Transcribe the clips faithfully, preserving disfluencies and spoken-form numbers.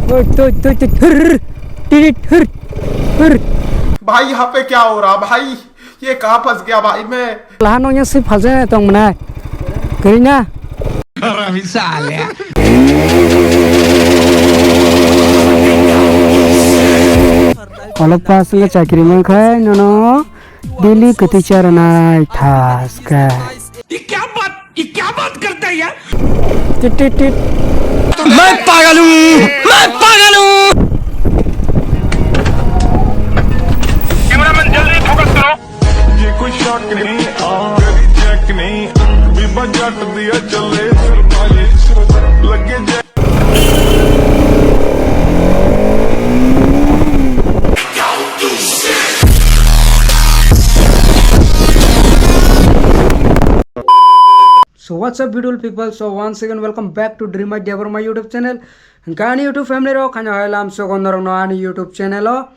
Toi, toi, toi, toi, hur, tirit, hur, hur. भाई, यहाँ पे क्या हो रहा भाई? ये कहाँ फंस गया भाई मैं? Laha nong yang si phalje tong mwnai. Kwrwi na? Haram sale. Olo pass nge chakri mankhai nono daily kwtwi charanai thaska. ये क्या बात, ये क्या बात करता है यार? Tit, tit, tit. मैं पागल हूँ, मैं पागल हूँ। कैमरामैन जल्दी फोकस करो। ये कोई शक नहीं, आ, तेरी चेक नहीं, बीबा जट दिया चले, लगे जय। So what's up, beautiful people? So once again, welcome back to Dream Idea for my YouTube channel. Hwnkhe ani YouTube family rok, khanya hai lam sogo norok no ani YouTube channel o.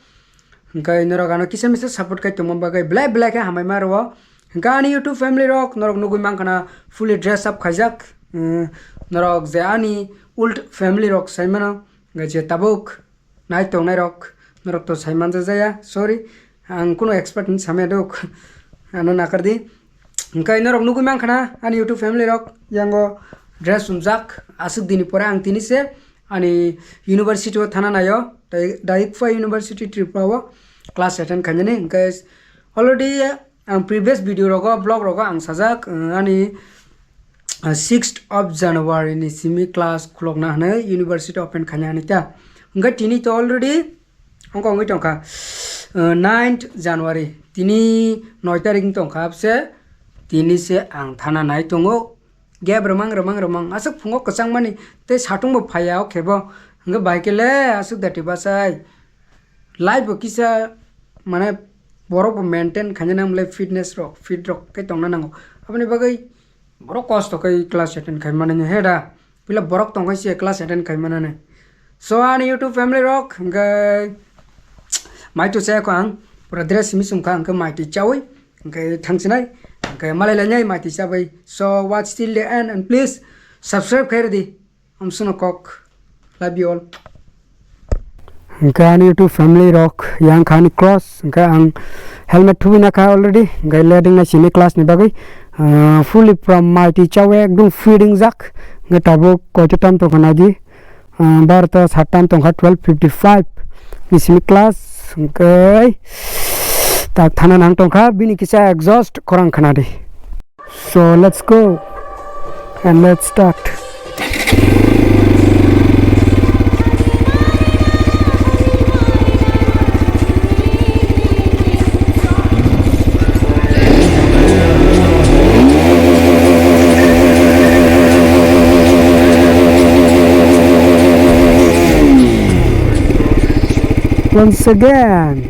Hwnkhe norok ano kisa misa support khai tongma bagwi belai belai khe hambai ma rwo. Hwnkhe ani YouTube family rok norok nugwi mankha na fully dress up khaijak. Umm, norok je ani old family rok sai mano, hwnkhe je tabuk nai tongnai rok, norok to sai manja jaya, sorry, ang kuno expert hinwi samya duk, ano nakardi. Hwnkhe norok nugwi mankha na ani YouTube family rok yango dress sumjak, aswk dini pore ang tini se ani university o thana naio, tai Dayikpha University Tripura o class attend khainani, hwnkhe already ang previous video rogo, vlog rogo ang sajak, uh, ani, uh, sixth of January ni simi class khulokna hwnwi university open khaina hwnwi ta. Hwnkhe tini to already wngkha wngwi tongkha, uh, ninth January. Tini noi tarik wng tongkha abse, tini se ang thana nai tongo. Gap rwmang, rwmang, rwmang. Aswk phungo kwchangmani tei satung bo phaiya o khe bo. Hwnkhe bai khe le aswk da twi bachai. Life bo kisa, mane, borok bo maintain khaina nang le fitness rok, fit rok khe tongna nango. Aboni bagwi borok kosto khe class attend khai mani he da. Puila borok tong khai se class attend khai manani. So ani YouTube family rok hwnkhe mai to chaya kho ang. Pura dress simi sumkha hwnkhe mai twi chawi. Hwnkhe thangsinai. Hwnkhe malai lainai mai twi chabai. So watch till the end and please subscribe khai rwdi. Amswkno kok. Love you all. Hwnkhe ani YouTube family rok yang kha ani cross, hwnkhe ang helmet thubui nakha already, hwnkhe leding nai sini class ni bagwi, ah, fully from mighty chawi ekdom feeding jak, hwnkhe tabuk koito time tongkha naidi, ah, barota sat time tongkha, twelve fifty five ni sini class, hwnkhe tak thana nang tongkha, bini kisa exhaust khorang khanadi. So let's go and let's start. Once again.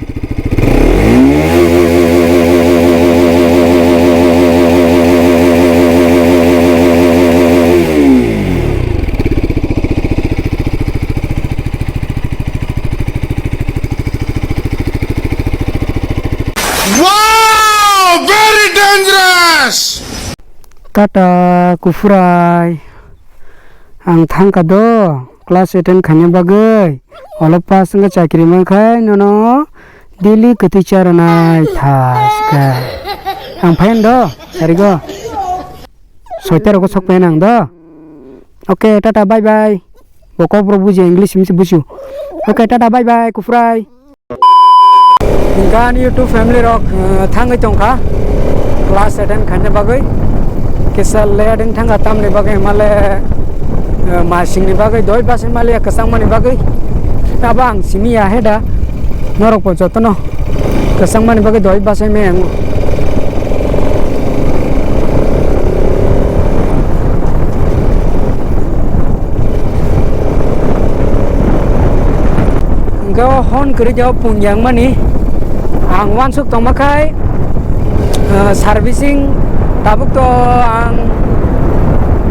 Wow! Very dangerous! Tata, kufurai. Ang thangkha do, class attend khaina bagwi. Olo pass wngkha chakri mankhai nono daily kwtwi charanai thaska. Ang phayan do, sarigo. Soita rogo sok phayan ang do. Okay, tata, bye bye. Bo kokborok buji, English hinwi buju. Okay, tata, bye bye, kufurai. Hwnkhe ani YouTube family rok, eh, thangwi tongkha class attend khaina bagwi. Kisa late wng thangkha tamni bagwi hwnmale, eh, masingni bagwi doi bachai maliya kwchangmani bagwi. Abo ang simi ya he da, norokbo jotono kwchangmani bagwi doi bachai maya wngo. Hwnkhe o hon kwrwi de o pungyang mani ang uansuk tongma khai, ah, servicing tabuk to ang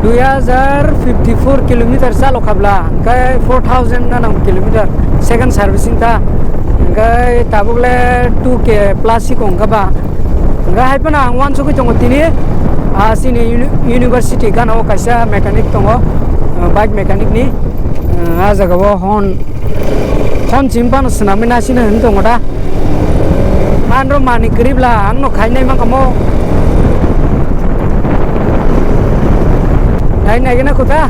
dui hazar fifty four kilometer chalo khabla, hwnkhe four thousand na nang kilometer second servicing ta, hwnkhe tabuk le two K plus si kong kha ba. Hwnkhe hai phano ang uansugui tongo tini, ah, chini uni-, university gana o kaisa mechanic tongo, ah, bike mechanic ni. Ah, jaga o hon, hon chim phano swnamwi nasino hinwi tongo da. Anro mani kwrwi bla ang no khainai mankha mo. Nai nai gana kota.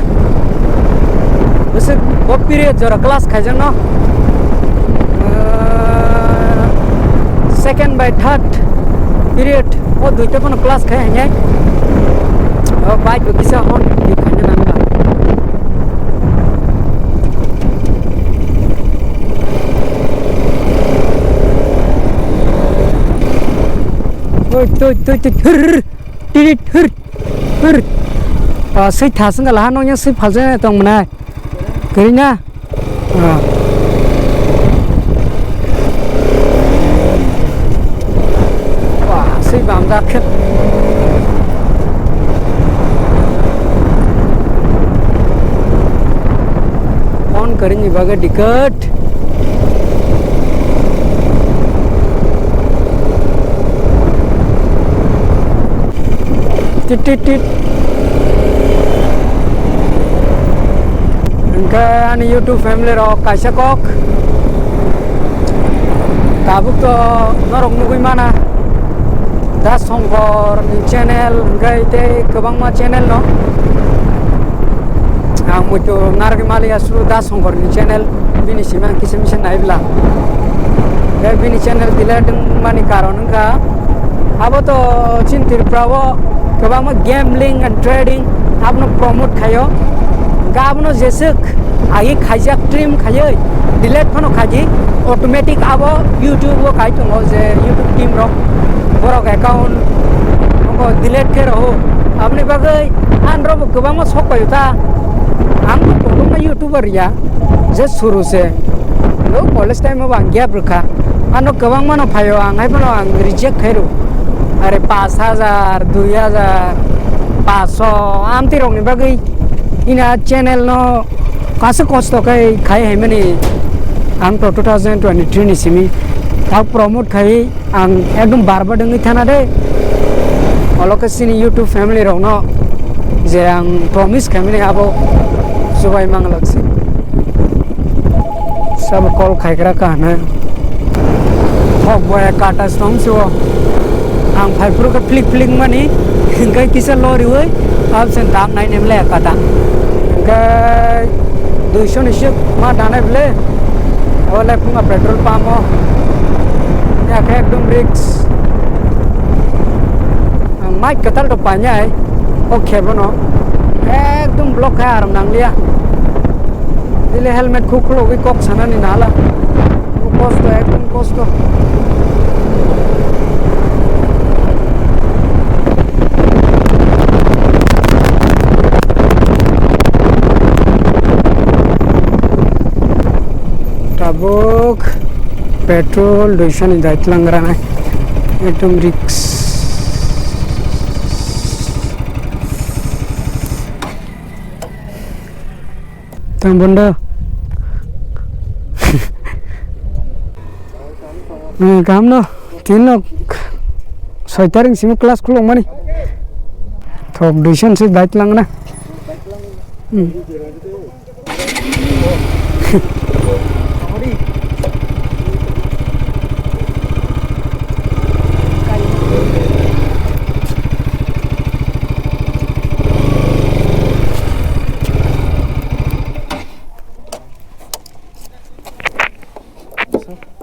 Bwswk bo period jora class khaijakno. Ah, second by third period o duita phano class khai hainai. O bike bo kisa hon di khaina nangba. Oi, toi, toi, toi, hir, tirit, hir, hir. Ah, swi thasung kala ha nong yang swi phalsa tong mwnai. Kwrwi na? Ah. Wah, swi bamjak khe. Phone kwrwini bagwi ticket. Tit, tit, tit. Hwnkhe ani YouTube family rok kaisa kok. Tabuk to norok nugwi mana. Da Songkor ni channel hwnkhe tei kwbangma channel no. Ang muitu narwgwi maliya suru Da Songkor ni channel. Bini simi ang kisa misa naibla. Tei bini channel delete wngmani karon wngkha. Abo to chini Tripura o kwbangma gambling and trading abono promote khaio. Hwnkhe abono jeswk agi khaijak trim khaiwi delete phano khaidi automatic abo YouTube o kai tongo je YouTube team rok borok account oko delete khe rwo. Aboni bagwi ang rokbo kwbangma sok paio ta. Ang bo kwbangma YouTuber ya je suru se. Lo college time o bo ang gap rwkha. Ano kwbangma no phaio ang hai phano ang reject khai rw. Are pash hajar, dui hajar, pash so amtwi rokni bagwi ina channel no kaisa kosto khai khai hai mani ang to two thousand twenty-three ni simi tak promote khai ang ekdom barba dengwi thana de. Olo khe chini YouTube family rokno je ang promise khaimani abo chubai manglak si. Sabo call khaigra ka hwnwi. Thok boya kata song si o. Ang phai phuru khe flick flick mani hwnkhe kisa loriwi absen tak nai nem le kata. Hwnkhe duiso ni sik ma danai bwle. Abo le phunga petrol pump o. Ya khe ekdom risk. Ang mic kwtal rok painai o khebono ekdom block khai aram nangliya. Bile helmet khuk khulogwi kok sanani nala. Kosto, ekdom kosto. Tabuk petrol duiso ni dai tlang rana. Ekdom risk. Tang bondo. Hmm, kaham no. Tin no. Soi tarik simi class khulok mani. Thok duiso se dai tlang na. Hmm.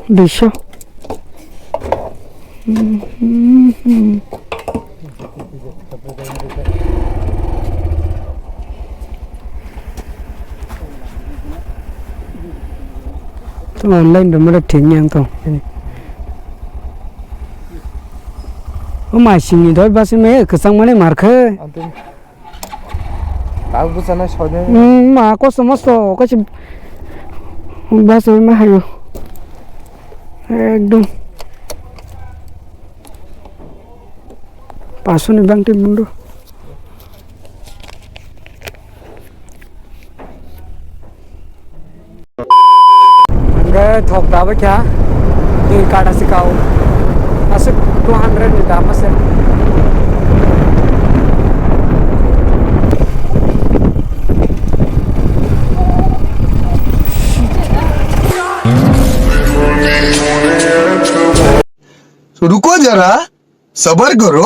Duiso. Tong online do mara thik ni ang tong. O mai sing ni doi basi me kwchang mani mar khe. Ang tong. Tabuk bwchanai soinai. Hmm, ma kosto mosto kaisa bwsai ma hayo. Ekdom. Paso ni bangtwi mundo. Hwnkhe thok da bai kha, twi kata se kao, aswk two hundred ni dam ase. जरा सबर करो।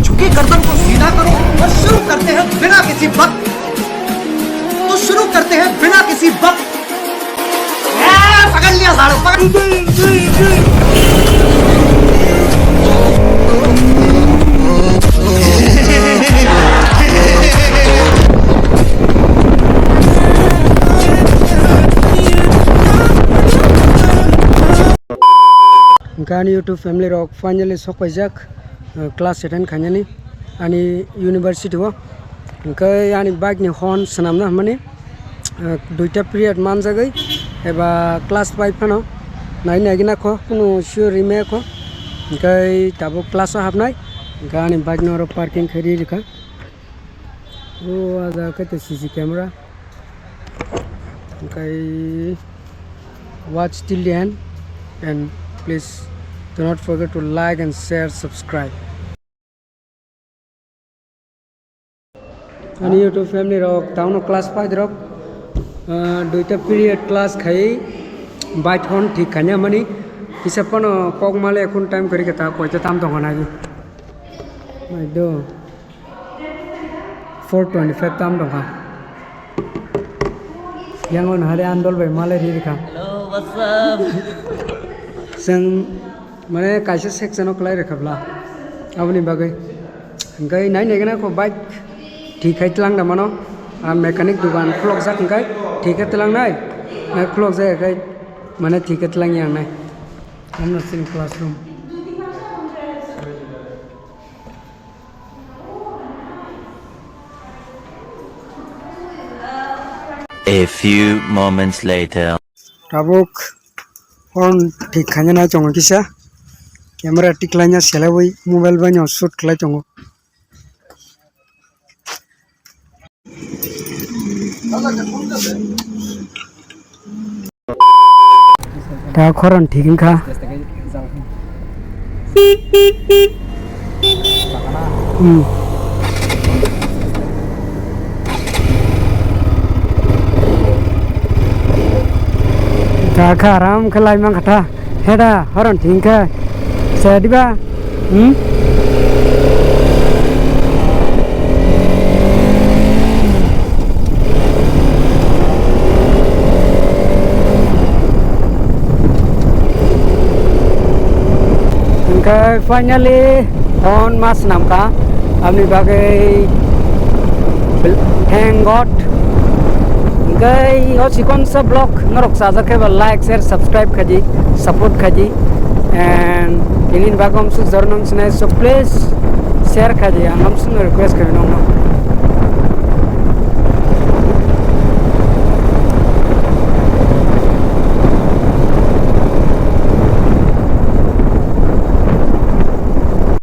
झुकी गर्दन को सीधा करो और शुरू करते हैं बिना किसी वक्त, तो शुरू करते हैं बिना किसी वक्त। ए, पकड़ लिया साले, पकड़। Hwnkhe ani YouTube family rok finally sok paijak, uh, class attend khainani ani university o. Hwnkhe ani bike ni horn swnamna hwnmani, uh, duita period manjagwi eba class five phano nai naigwna kho, kunu sure rimaya kho. Hwnkhe tabuk class o hapnai, hwnkhe ani bike no oro parking khe ri rikha. O, ah jaga khe tei C C camera. Hwnkhe watch till the end and please do not forget to like and share, subscribe. Ani YouTube family rok, tauno class five rok, ah, duita period class khai, bike horn thik khaina mani, kisa phano kok male ekhon time kwrwi khe ta koita tam tongkha nai. Nai do. Four twenty five tam tongkha. Yang on hari andol bai malai ri rikha. Hello, what's up? Chwng mane kaisa section o kwlai rikha bla. Aboni bagwi. Hwnkhe nai naigwna kho bike thik khai tlang da mano. A mechanic dukan khulokjak hwnkhe thik khe tlang nai. Nai khulokjak khe mane thik khe tlang yang nai. Amno chini classroom. A few moments later. Tabuk horn thik khaina nai tongo kisa. Camera tiklaina selaiwi mobile bai no shoot khlai tongo. Ta khorang thik wngkha. Hmm. Ta kha aram khe lai mankha ta. Heda, horon thingkhe. Se diba? Hmm? Hingke finally, hon mas namka. Aboni bagwi thank God. Hingke o chikonsa vlog norok chajak khe ba like, share, subscribe khaidi, support khaidi. And tini ni bagwi amsuk jornong sinai, so please share khaidi, ang amsuk no request khaidi nongno.